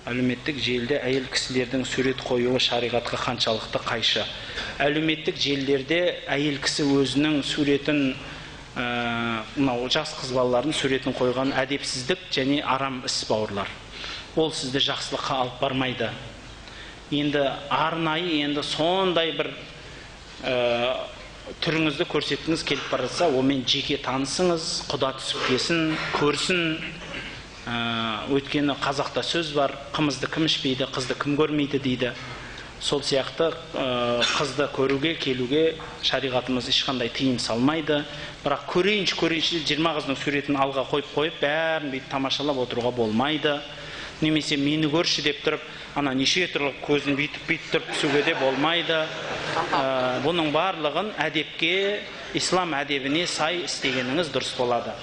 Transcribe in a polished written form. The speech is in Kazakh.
Әлеуметтік желіде әйел кісілердің сурет қоюы шариғатқа қаншалықты қайшы? Әлеуметтік желілерде әйел кісі өзінің суретін, мынау жас қыз балалардың суретін қойған әдепсіздік және арам іс, бауырлар. Ол сізді жақсылыққа алып бармайды. Енді арнайы енді сондай бір түріңізді көрсеткіңіз келіп бара жатса, онымен жеке танысыңыз, құда түсіп келсін, көрсін. Өйткені қазақта сөз бар, қымызды кім ішпейді, қызды кім көрмейді дейді. Сол сияқты қызды көруге, келуге шариғатымыз ешқандай тыйым салмайды. Бірақ көрейінші, көрейінші деп 20 қыздың суретін алға қойып қойып, бәрін бүйтіп тамашалап отыруға болмайды. Немесе мені көрші деп тұрып, ана неше түрлі көзін бүйтіп бүйтіп тұрып түсуге де болмайды. Бұның барлығын әдепке, ислам әдебіне сай істегеніңіз дұрыс болады.